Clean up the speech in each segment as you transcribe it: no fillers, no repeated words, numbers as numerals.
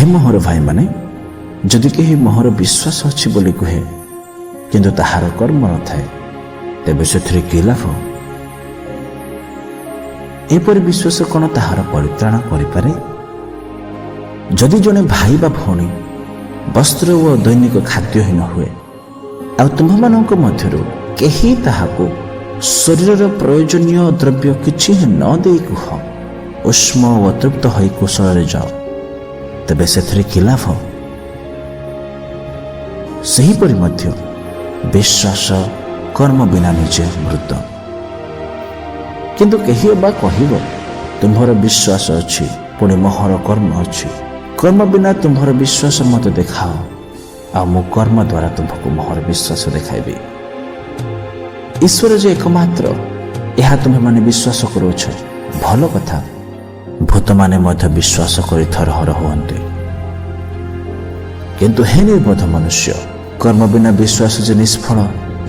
ମୋହର ଭାଇମାନେ, ଯଦି କେହି ମୋହର ବିଶ୍ୱାସ ଅଛି ବୋଲି କୁହେ, କିନ୍ତୁ ତାହାର କର୍ମ ନଥାଏ, ତେବେ ସେଥିରେ କି ଲାଭ? ଏପରି ବିଶ୍ୱାସ କ'ଣ ତାହାର ପରିତ୍ରାଣ କରିପାରେ? ଯଦି ଜଣେ ଭାଇ ବା ଭଉଣୀ ବସ୍ତ୍ର ଓ ଦୈନିକ ଖାଦ୍ୟହୀନ ହୁଏ, ଆଉ ତୁମ୍ଭମାନଙ୍କ ମଧ୍ୟରୁ କେହି ତାହାକୁ ଶରୀରର ପ୍ରୟୋଜନୀୟ ଦ୍ରବ୍ୟ କିଛି ନ ଦେଇ କୁହ, "ଉଷ୍ମ ଓ ତୃପ୍ତ ହୋଇ କୁଶଳରେ ଯାଅ", ତେବେ ସେଥିରେ କି ଲାଭ? ସେହିପରି ମଧ୍ୟ ବିଶ୍ୱାସ କର୍ମ ବିନା ନିଜେ ମୃତ। କିନ୍ତୁ କେହି ଅବା କହିବ, "ତୁମ୍ଭର ବିଶ୍ୱାସ ଅଛି, ପୁଣି ମୋହର କର୍ମ ଅଛି। କର୍ମ ବିନା ତୁମ୍ଭର ବିଶ୍ୱାସ ମୋତେ ଦେଖାଅ, ଆଉ ମୁଁ କର୍ମ ଦ୍ୱାରା ତୁମ୍ଭକୁ ମୋହର ବିଶ୍ୱାସ ଦେଖାଇବି।" ଈଶ୍ୱର ଯେ ଏକମାତ୍ର, ଏହା ତୁମ୍ଭେମାନେ ବିଶ୍ୱାସ କରୁଅଛ, ଭଲ କଥା। ଭୂତମାନେ ମଧ୍ୟ ବିଶ୍ୱାସ କରି ଥରହର ହୁଅନ୍ତି। କିନ୍ତୁ ହେ ନିର୍ବୋଧ ମନୁଷ୍ୟ, କର୍ମ ବିନା ବିଶ୍ୱାସ ଯେ ନିଷ୍ଫଳ,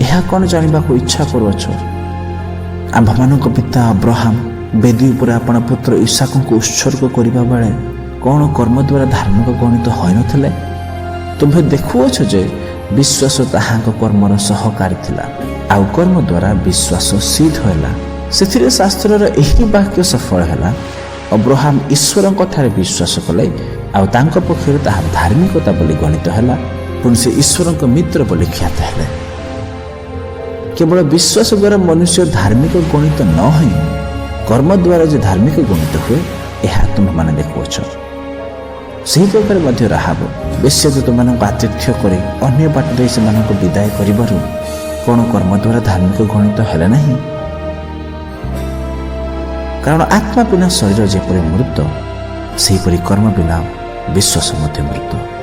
ଏହା କ'ଣ ଜାଣିବାକୁ ଇଚ୍ଛା କରୁଅଛ? ଆମ୍ଭମାନଙ୍କ ପିତା ଅବ୍ରହାମ ବେଦୀ ଉପରେ ଆପଣା ପୁତ୍ର ଇସାକଙ୍କୁ ଉତ୍ସର୍ଗ କରିବା ବେଳେ କ'ଣ କର୍ମ ଦ୍ୱାରା ଧାର୍ମିକ ଗଣିତ ହୋଇନଥିଲେ? ତୁମ୍ଭେ ଦେଖୁଅଛ ଯେ ବିଶ୍ୱାସ ତାହାଙ୍କ କର୍ମର ସହକାରୀ ଥିଲା, ଆଉ କର୍ମ ଦ୍ୱାରା ବିଶ୍ୱାସ ସିଦ୍ଧ ହେଲା। ସେଥିରେ ଶାସ୍ତ୍ରର ଏହି ବାକ୍ୟ ସଫଳ ହେଲା, "ଅବ୍ରହାମ ଈଶ୍ୱରଙ୍କ ଠାରେ ବିଶ୍ୱାସ କଲେ, ଆଉ ତାଙ୍କ ପକ୍ଷରୁ ତାହା ଧାର୍ମିକତା ବୋଲି ଗଣିତ ହେଲା। ପୁଣି ସେ ଈଶ୍ୱରଙ୍କ ମିତ୍ର ବୋଲି ଖ୍ୟାତ ହେଲେ।" କେବଳ ବିଶ୍ୱାସ ଦ୍ୱାରା ମନୁଷ୍ୟ ଧାର୍ମିକ ଗଣିତ ନ ହୋଇ କର୍ମ ଦ୍ୱାରା ଯେ ଧାର୍ମିକ ଗଣିତ ହୁଏ, ଏହା ତୁମ୍ଭେମାନେ ଦେଖୁଅଛ। ସେହି ପ୍ରକାର ମଧ୍ୟ ରାହାବ ବେଶ୍ୟାଦୂତମାନଙ୍କୁ ଆତିଥ୍ୟ କରି ଅନ୍ୟ ବାଟ ଦେଇ ସେମାନଙ୍କୁ ବିଦାୟ କରିବାରୁ କ'ଣ କର୍ମ ଦ୍ୱାରା ଧାର୍ମିକ ଗଣିତ ହେଲେ ନାହିଁ? କାରଣ ଆତ୍ମା ବିନା ଶରୀର ଯେପରି ମୃତ, ସେହିପରି କର୍ମ ବିନା ବିଶ୍ୱାସ ମଧ୍ୟ ମୃତ।